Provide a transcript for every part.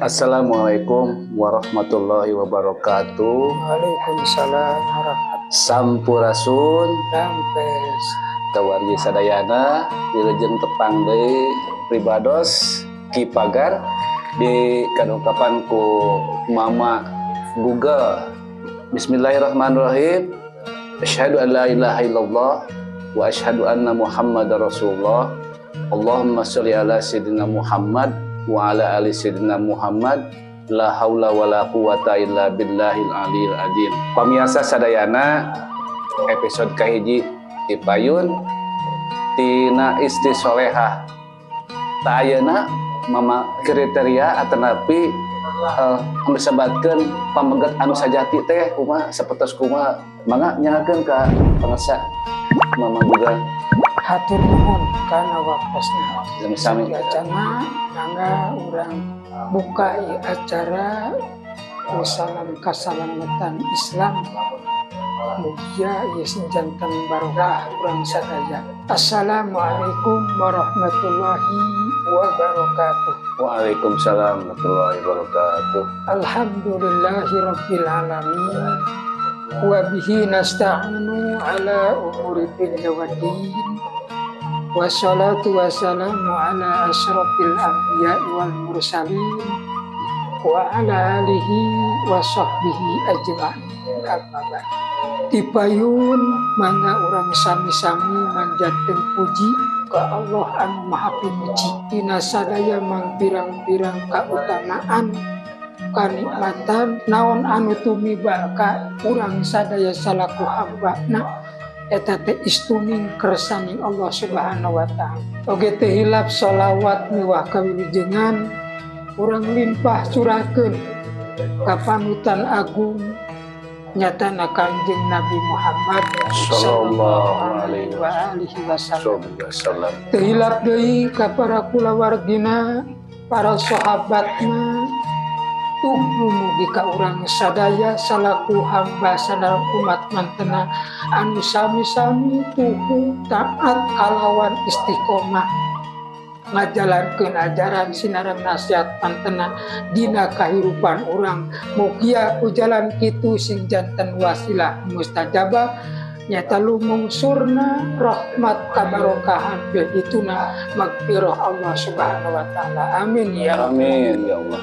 Assalamualaikum warahmatullahi wabarakatuh. Waalaikumsalam warahmatullahi. Sampurasun. Rampes. Kawargi sadayana, wilujeng tepang deui pribados Ki Pagar di kadongkapan ku Mama Google. Bismillahirrahmanirrahim. Asyhadu an la ilaha illallah wa asyhadu anna Muhammadar Rasulullah. Allahumma sholli ala sayyidina Muhammad wa ala ali sayyidina Muhammad. La haula wala quwata illa billahil aliyil azim. Pamiarsa sadayana, episode kahiji di payun tina istri solehah. Tah, ayeuna mama kriteria atanapi anu disebatkeun pameget anu sajati teh kumaha, sapertos kumaha? Mangga nyanggakeun ka pangersa, Mama Google. Hatur nuhun kana waktosna. Sami-sami. Acana mangga urang buka ieu acara ku salam kasalamatan Islam. Mugia ieu sing janten barokah urang sadaya. Assalamualaikum warahmatullahi wabarakatuh. Waalaikumsalam warahmatullahi wabarakatuh. Alhamdulillahi rabbil alamin. Wa bihi nasta'inu ala umuri dunya waddin. Wassalatu wassalamu ala asyrafil anbiya'i wal mursalin wa ala alihi wa sahbihi ajma'in. Amma ba'd. Dipayun mangga urang sami-sami manjatkeun puji ka Allah anu Maha Pimuji dina sadaya mangpirang-pirang kautamaan, kanikmatan naon anu tumiba ka urang sadaya salaku hamba-Na, eta teh istuning kersaning Allah Subhanahu wa Ta'ala. Oge teu hilap sholawat miwah kawilujengan urang limpah curahkeun ka panutan agung, nyatana Kangjeng Nabi Muhammad Sallallahu alaihi wa alihi wasallam. wasallam. Teu hilap deui ka para kulawargina, para sahabatna, tuh mugi ka urang sadaya salaku hamba sadar umat mantena anu sami-sami tuhu taat kalawan istiqomah ngajalankeun ajaran sinareng nasihat mantena dina kahirupan urang. Mugia ku jalan kitu sing janten wasilah mustajabah, nyata lumungsurna rahmat kabarokahan ituna magfirah Allah Subhanahu wa Taala. Amin ya rabbal. Amin ya Allah.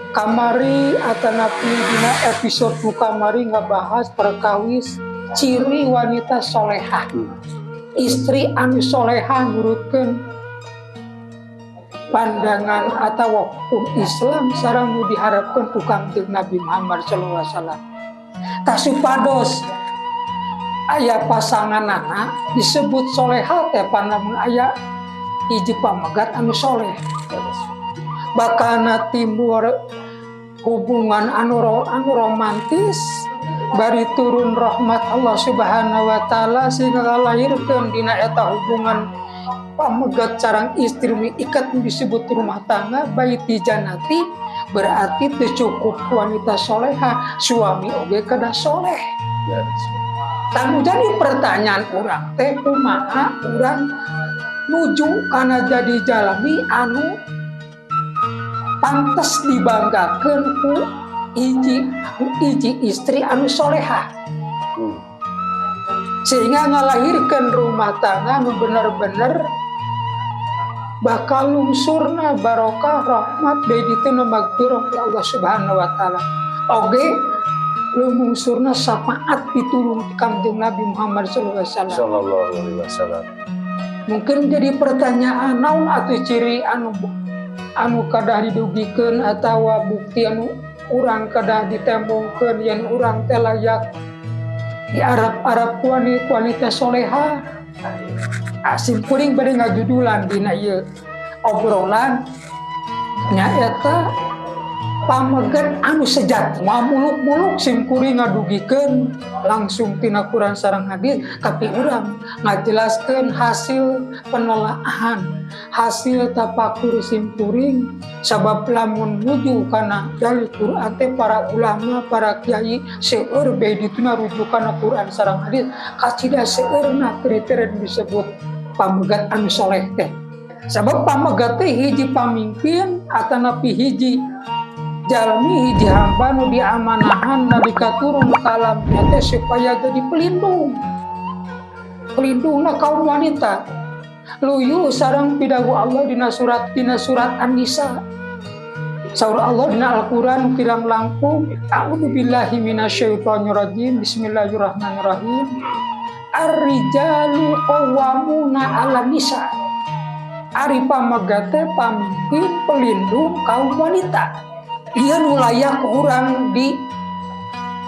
Kamari atanapi dina episode nu kamari ngabahas perkawis ciri wanita solehah, istri anu solehah nurutkeun pandangan atau hukum Islam sareng nu diharapkan ku Kangjeng Nabi Muhammad sallallahu alaihi wasallam. Tah, supados aya pasanganana disebut solehah teh panamun aya hiji pamegat anu soleh, bakana timbul hubungan anu romantis, bari turun rahmat Allah Subhanahu wa Taala sehingga ngalahirkeun dina eta hubungan pamegat sareng istri ikat disebut rumah tangga baiti janati. Berarti teu cukup wanita soleha, suami oge kedah soleh. Tanu jadi pertanyaan urang teh, kumaha urang nuju kana jadi jalmi anu pantes dibanggakeun ku hiji hiji istri anu solehah sehingga ngalahirkan rumah tangga nu bener-bener bakal lungsurna barokah, rahmat, baik itu magfirah ya Allah Subhanahu wa Taala, oge lungsurna syafaat pitulung Kangjeng Nabi Muhammad sallallahu alaihi wasallam. Sallallahu alaihi wasallam. Mungkin jadi pertanyaan, naon atuh ciri anu anu kedah didugikeun atau bukti anu urang kedah ditembongkeun yen urang teh layak di Arab-Arab wanita soleha? Sim kuring bade ngajudulan dina ieu obrolan, nyaeta pameget anu sejati. Moal muluk-muluk sim kuring ngadugikeun langsung tina Quran sareng hadis, tapi urang ngajelaskeun hasil penelaahan, hasil tapakur sim kuring, sabab lamun nuju kana dalil Quran teh para ulama, para kiai seueur bae dituna rujukan Quran sareng hadis, kacida seueurna kriteria disebut pamegat anu soleh teh, sabab pamegat teh hiji pamimpin. atanapi hiji jalmi, hiji hamba nu diamanahan nalika turun ka alam teh supaya jadi pelindung, pelindungna kaum wanita. Luyu sareng pidawuh Allah dina surat An-Nisa. Saur Allah dina Al-Qur'an kirang langkung, A'udzubillahi minasyaitonirrajim, bismillahirrahmanirrahim, Ar-rijalu qawwamuna 'alan nisa. Ari pamegat teh pamimpin, pelindung kaum wanita. Ieu nu layak urang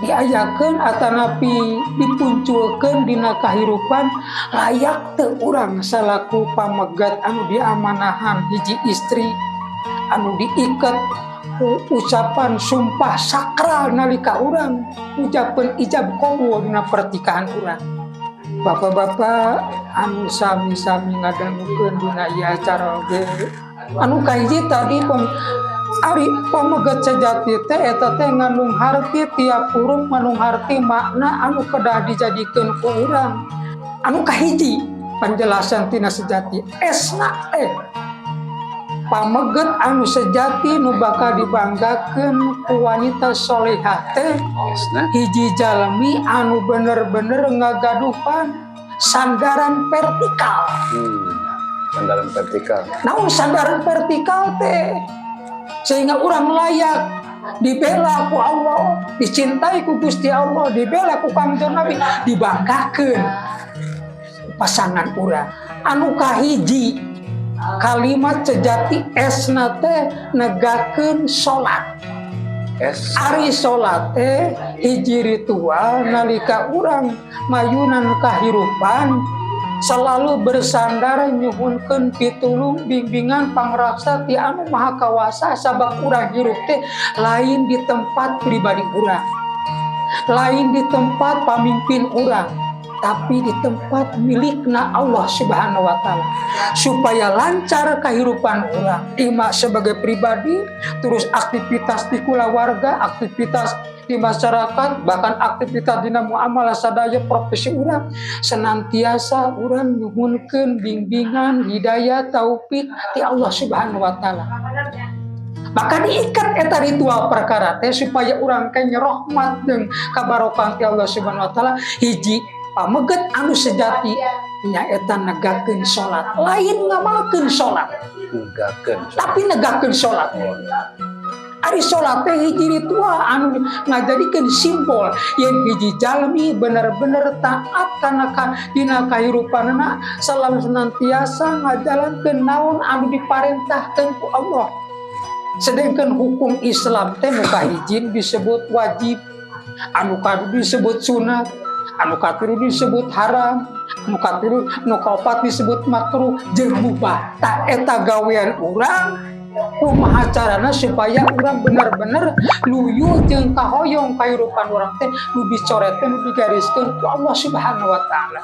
diayakeun atanapi dipunculkeun dina kahirupan. Layak teu urang salaku pamegat anu diamanahan hiji istri, anu diikat ku ucapan sumpah sakral nalika urang ucapan ijab kabul dina pernikahan urang? Bapak-bapak anu sami-sami ngadangukeun dina ieu acara oge, anu kahiji tadi ari pamegat sejati teh eta teh ngandung harti, tiap huruf ngandung harti makna anu kedah dijadikeun ku urang. Anu kahiji, penjelasan tina sejati, S-na teh pameget anu sejati nu bakal dibanggakeun ku wanita solehah teh S-na. Hiji jalmi anu bener-bener ngagaduhan sandaran vertikal. Sandaran vertikal. Naon sandaran vertikal teh sehingga orang layak dibela ku Allah, dicintai ku Gusti Allah, dibela ku Kangjeng Nabi, dibanggakeun pasangan urang? Anu kahiji, kalimat sejati S-na teh negakeun salat. S. Ari salat teh hiji ritual nalika urang mayunan kahirupan selalu bersandar nyuhunkeun pitulung, bimbingan, pangraksa ti anu Maha Kawasa, sabab urang hirup teh lain di tempat pribadi urang, lain di tempat pamimpin urang, tapi di tempat milikna Allah Subhanahu wa Ta'ala. Supaya lancar kehidupan urang ima sebagai pribadi, terus aktivitas di kulawarga, aktivitas di masyarakat, bahkan aktivitas dina muamalah sadaya profesi urang, senantiasa urang nyuhunkeun bimbingan, hidayah, taufik ti Allah Subhanahu wa Ta'ala. Maka diikat eta ritual perkara teh supaya urang kenging rahmat jeung kabarokan ti Allah Subhanahu wa Ta'ala. Hiji pameget anu sejati nyaeta negakeun salat, lain ngamalkeun salat. Negakeun. Tapi negakeun salat. Ari salat teh hiji ritual anu ngajadikeun simbol yen hiji jalmi bener-bener taat kana dina kahirupanna, selalu senantiasa ngajalankeun naon anu diparentahkeun ku Allah. Sedangkan hukum Islam teh nu kahiji disebut wajib, anu kadua disebut sunat, anu katilu disebut haram, anu katilu, anu kaopat disebut makruh jeung mubah. Tah, eta gawean urang kumaha carana supaya urang bener-bener luyu jeung kahoyong kahirupan urang teh nu dicoretkeun, nu digariskeun ku Allah Subhanahu wa Ta'ala.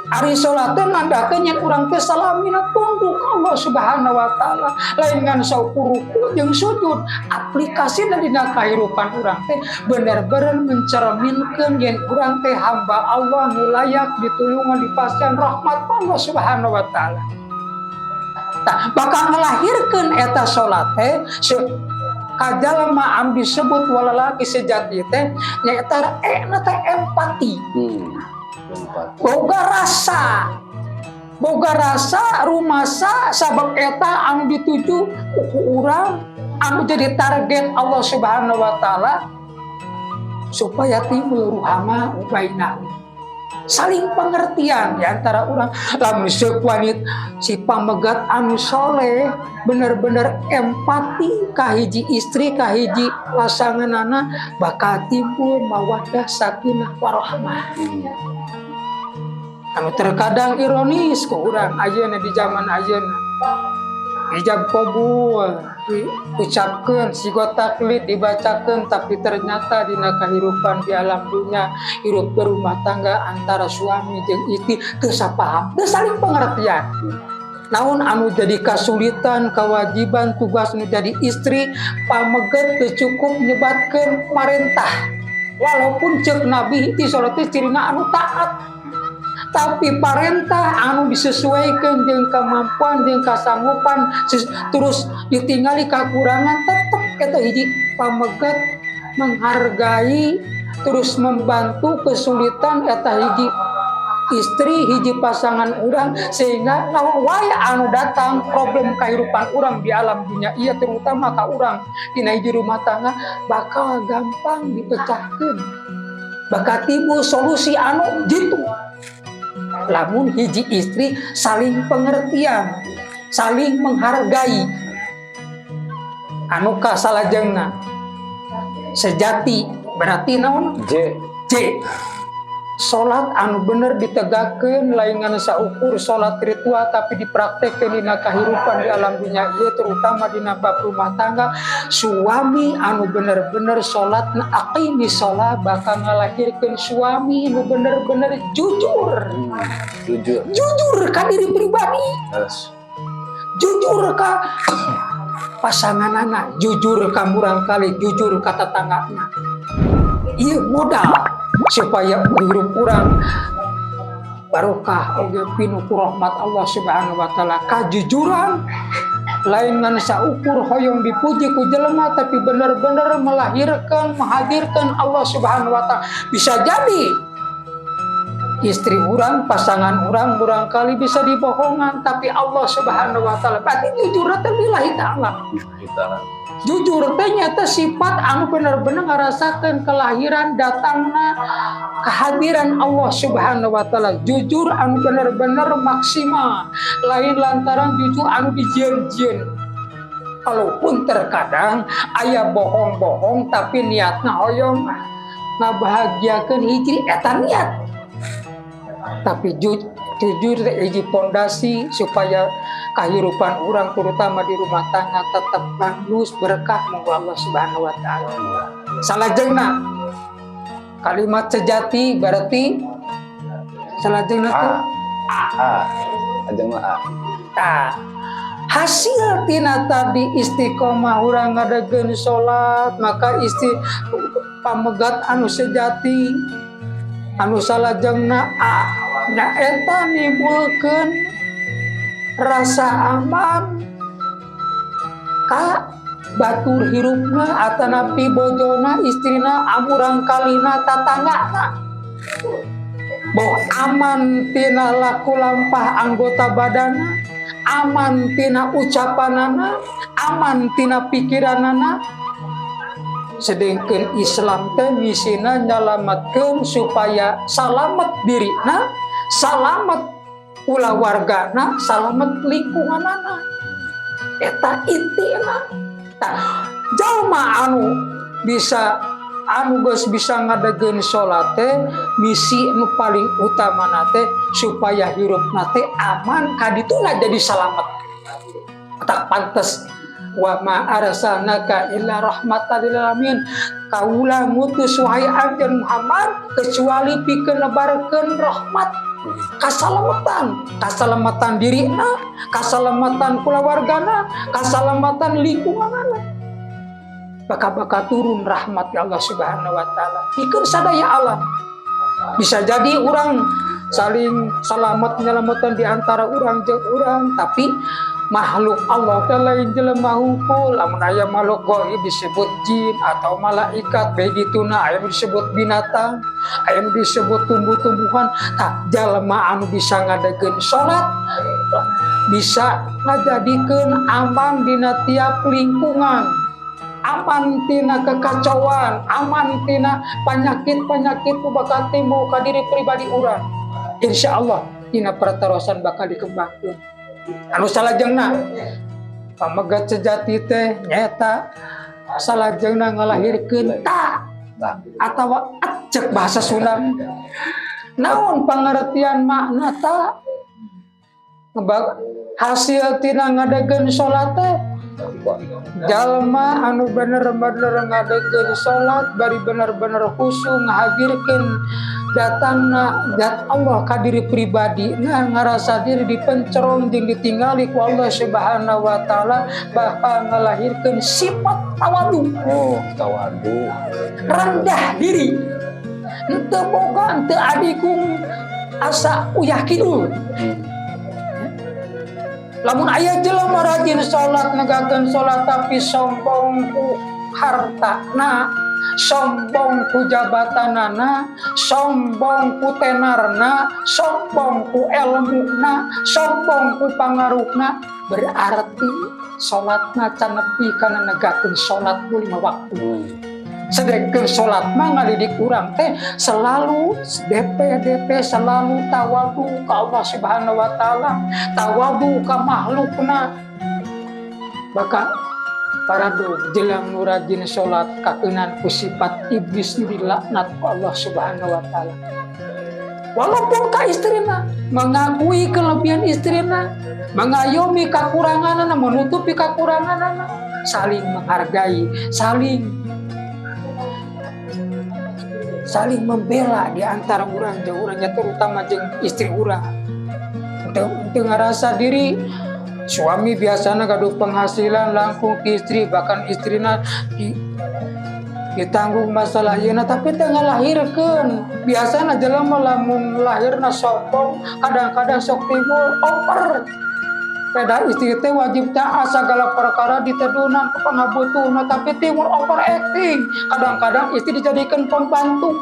Ari salat teh nandakeun yen urang teh salamina tunduk Allah Subhanahu wa Ta'ala, lain ngan saukur ruku jeung sujud. Aplikasina dina kahirupan urang teh bener-bener mencerminkeun yen urang teh hamba Allah nu layak ditulungan, dipasihan rahmat Allah Subhanahu wa Ta'ala. Tah, bakal ngelahirkeun eta salat teh kajalma anu disebut walalaki sejati teh nyaeta E na teh empati. Empati. Boga rasa, boga rasa rumasa, sabab eta anu dituju ku urang, anu jadi target Allah Subhanahu wa Ta'ala supaya timbul ruhama bainahum, saling pengertian di antara orang. Lamun seuk wanit si pamegat anu soleh bener-bener empati kahiji istri, kahiji pasanganana, bakal timbul mawaddah, sakinah, warahmah. Anu terkadang ironis ku urang ayeuna di zaman ayeuna, ijab kabul diucapkeun, sigot taklid dibacakeun, tapi ternyata dina kehidupan di alam dunia, hirup berumah tangga antara suami jeung istri teu sapaham, teu saling pengertian. Naon anu jadi kasulitan, kewajiban, tugas nu jadi istri pameget teu cukup nyebatkeun marentah, walaupun cek Nabi itu salat teh cirina anu taat. Tapi parentah anu disesuaikan jeung kemampuan jeung kasanggupan, terus ditinggali kekurangan, tetep eta hiji pamegat menghargai, terus membantu kesulitan eta hiji istri, hiji pasangan urang, sehingga naon wae anu datang problem kehidupan urang di alam dunia iya, terutama ka urang dina hiji rumah tangga, bakal gampang dipecahkan, bakal timbul solusi anu jitu lamun hiji istri saling pengertian, saling menghargai. Anu kasalajengna sejati berarti naon? J. J. Salat anu bener ditegakkeun, lain ngan saukur salat ritual, tapi dipraktekkeun dina kahirupan di alam dunia ieu, terutama dina bab rumah tangga. Suami anu bener-bener salat na, aqimi sholat, bakal ngalahirkeun suami anu bener-bener jujur. Jujur. Jujur ka diri pribadi, jujur ka pasanganana, jujur ka murangkali, jujur ka tetanggana. Ieu modal supaya hirup urang barokah oge pinuh ku rahmat Allah Subhanahu wa Taala. Kajujuran lain ngan saukur hoyong dipuji ku jelema, tapi bener-bener melahirkan, menghadirkan Allah Subhanahu wa Taala. Bisa jadi istri urang, pasangan urang murangkali bisa dibohongan, tapi Allah Subhanahu wa Taala berarti jujur teh lillahi ta'ala. Kita Jujur teh nyata sifat anu bener-bener ngarasakeun kelahiran, datangna kehadiran Allah Subhanahu wa Taala. Jujur anu bener-bener maksimal, lain lantaran jujur anu dijieun-jieun. Walaupun terkadang aya bohong-bohong, tapi niatna hoyong ngabahagiakeun hiji, eta niat. Tapi jujur teh hiji pondasi supaya kehidupan urang, terutama di rumah tangga, tetap bagus, berkah monggo Allah Subhanahu wa Taala. Salajengna kalimat sejati berarti salajengna A. teh A. Ajeng mah A. Tah, hasil tina tadi istiqomah urang ngadegeun salat, maka isti pamegat anu sejati anu salajengna A, nyaeta nimbulkeun rasa aman ka batur hirupna, atanapi bojona, istrina, murangkalina, tatanggana. Boh aman tina laku lampah anggota badana, aman tina ucapanana, aman tina pikiranana. Sedangkan Islam teh misina nyalamatkeun supaya salamet dirina, salamet kulawargana, salamet lingkunganana. Eta intina. Tah, jalma anu bisa, anu geus bisa ngadegeun salat teh, misi nu paling utama teh supaya hirupna teh aman, kadituna jadi salamet. Tak pantes wa ma arsalnaka illa rahmatan lil alamin, kaula ngutus wahai anjeun Muhammad kecuali pikeun nebarkeun rahmat kasalamatan, kasalamatan dirina, kasalamatan kulawargana, kasalamatan lingkunganana. Bakal-bakal turun rahmat ya Allah Subhanahu wa Taala pikeun sadaya alam. Bisa jadi orang saling salamat nyelamatan di antara orang jeung orang, tapi makhluk Allah teh lain jelema hungkul. Lamun aya makhluk gaib disebut jin atau malaikat, begituna aya nu disebut binatang, aya nu disebut tumbuh-tumbuhan. Tah, jalma anu bisa ngadegeun salat bisa ngajadikeun aman dina tiap lingkungan, aman tina kekacauan, aman tina penyakit-penyakit nu bakal timbul ka diri pribadi urang. Insya Allah dina pertarosan bakal dikembangkeun. Anu salajengna pamegat sejati teh nyaeta salajengna ngalahirkeun ta atawa acek bahasa Sunda. Naon pangertian makna ta? Hasil tina ngadegeun salat teh, jalma anu bener-bener ngadegeun salat bari bener-bener khusyuk ngahadirkeun datangna zat Allah ka diri pribadi, nah ngarasa diri dipencerong jeung ditinggali ku Allah Subhanahu wa Taala, bakal ngalahirkeun sifat tawadu. Oh, tawadu. Rendah diri, henteu boga, henteu adigung. Asa uyah kidul. Lamun aya jelema rajin salat, negakeun salat, tapi sombong ku hartana, sombong ku jabatanana, sombong ku tenarna, sombong ku elmuna, sombong ku pangaruhna, berarti salatna can nepi kana negakeun salat ku 5 waktu. Sedengkeun salat mah ngadidik urang teh selalu DP DP, selalu tawadu ka Allah Subhanahu wa taala, tawadu ka makhlukna. Maka para jelema nu rajin salat kakeunan ku sifat iblis nu dilaknat ku Allah Subhanahu wa taala. Walaupun ka istrina, mengakui kelebihan istrina, mengayomi kekuranganana, menutupi kekuranganana, saling menghargai, saling saling membela di antara urang jeung urangnya, terutama jeung istri urang. Teu ngarasa diri suami biasanya gaduh penghasilan langkung ke istri, bahkan istrina ditanggung masalah yeuna, tapi teu ngalahirkeun. Biasana jelema lamun lahirna sombong, kadang-kadang sok timbul over. Peda istri teh wajib taat segala perkara ditedunan ke pangabutuhna, tapi timbul overacting. Kadang-kadang istri dijadikan pembantu,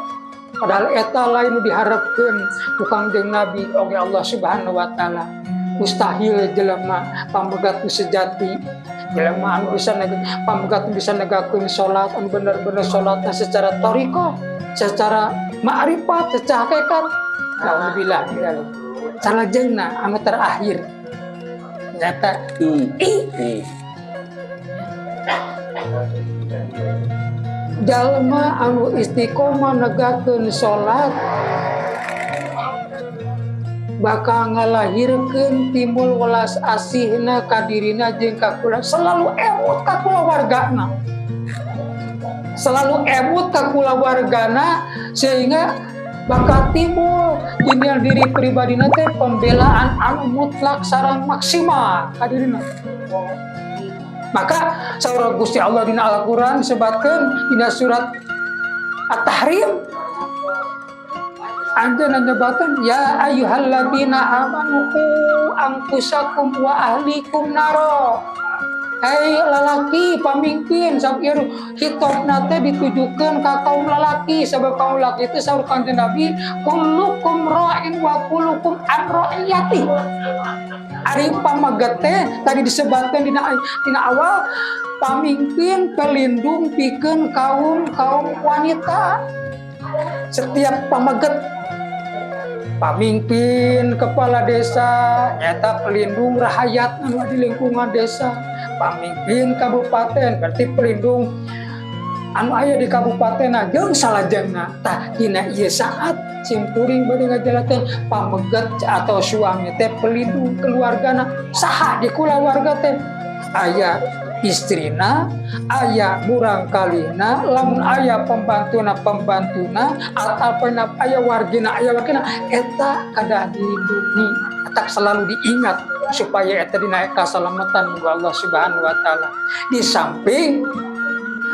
padahal eta lain diharapkeun ku Kangjeng Nabi oleh Allah Subhanahu wa taala. Mustahil jelema pamegat nu sejati, jelema anu bisa pamegat nu bisa negakeun salat anu bener-bener salatna secara thariqah, secara ma'rifat, secara hakikat. Alhamdulillah. Salajengna anu terakhir nyata I. I. I. Jalma anu istiqomah negakeun salat bakal ngalahirkeun timbul welas asihna ka dirina jeung ka kula, selalu emut ka kulawargana, selalu emut ka kulawargana, sehingga bakal timbul dina diri pribadina teh pembelaan anu mutlak sareng maksimal ka dirina. Maka saur Gusti Allah dina Al-Qur'an sebatkeun dina surat At-Tahrim, anjeunna nyebatkeun, ya ayyuhalladzina amanu qu anfusakum wa ahlikum naro. Hei lalaki pamimpin, sabir hitobna teh ditujukeun ka kaum lalaki, sebab kaum lalaki itu saur Kanjeng Nabi kullukum ra'in wa kullukum an ra'iyati. Ari pameget teh tadi disebutkan dina awal, pamimpin pelindung pikeun kaum kaum wanita. Setiap pameget, pamimpin kepala desa nyata pelindung rahayat anu di lingkungan desa, pamimpin kabupaten berarti pelindung anu aya di kabupaten jeung salajengna. Tah, dina ieu saat simkuring bade ngajalakeun, pameget atau suami teh pelindung keluargana. Saha di kulawarga teh? Aya istrina, aya murangkalihna, lamun aya pembantuna pembantuna, atau aya wargina aya wargina, eta kedah dilindungi, eta selalu diingat supaya eta dina kasalamatan ku Allah Subhanahu wa taala. Di samping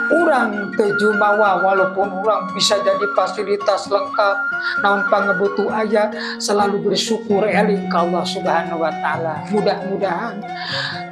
urang teu jumawa, walaupun urang bisa jadi fasilitas lengkap, naon pangebutuh aya, selalu bersyukur eling ka Allah Subhanahu wa taala. Mudah-mudahan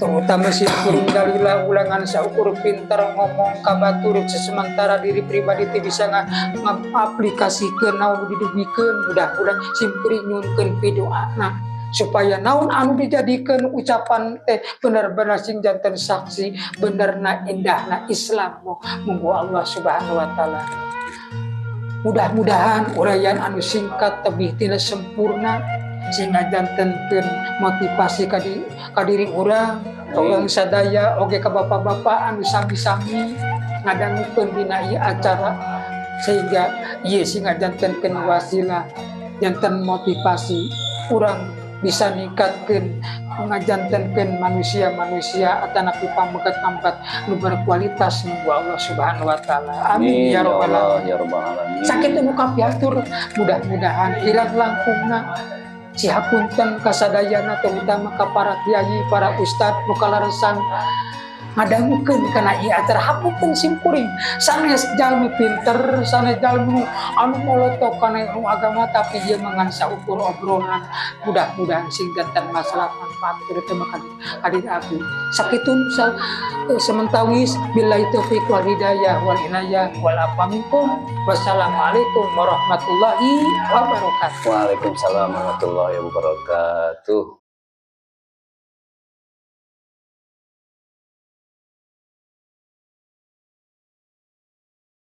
terutama si kuring dalila ulangan saukur pinter ngomong ka batur, sementara diri pribadi teh bisa ngaplikasikeun naon didugikeun. Mudah-mudahan sim kuring nyuhunkeun pidoana supaya naon anu dijadikan ucapan teh benar-benar sing janten saksi benerna indahna Islam munggu Allah Subhanahu wa taala. Mudah-mudahan uraian anu singkat tebih tina sempurna sehingga jantenkeun motivasi ka diri urang, ka urang sadaya oge, ka bapak-bapak anu sami-sami ngadangukeun dina ieu acara, sehingga ieu sing ngajantenkeun wasilah, janten motivasi urang bisa ningkatkeun, ngajantenkeun manusia-manusia atanapi pamegat-pamegat nu berkualitas munggu Allah Subhanahu wa taala. Amin ya rabbal Allah, alamin. Ya rabbal alamin. Sakitu nu kapihatur, mudah-mudahan kirang langkungna sihapunten kasadayana, terutama ka para kiai, para ustad nu kalaresan. Ngadangukeun kana ieu acara, hapunten simkuring sanes jalmi pinter, sanes jalmi anu molotok kana ilmu agama, tapi ieu mah ngan saukur obrolan. Mudah-mudahan sing janten masalah manfaat terutama ka diri abdi. Sakitu sementawis, billahi taufiq wal hidayah wal inayah wal afwa minkum. Wassalamualaikum warahmatullahi wabarakatuh. Waalaikumsalam warahmatullahi wabarakatuh.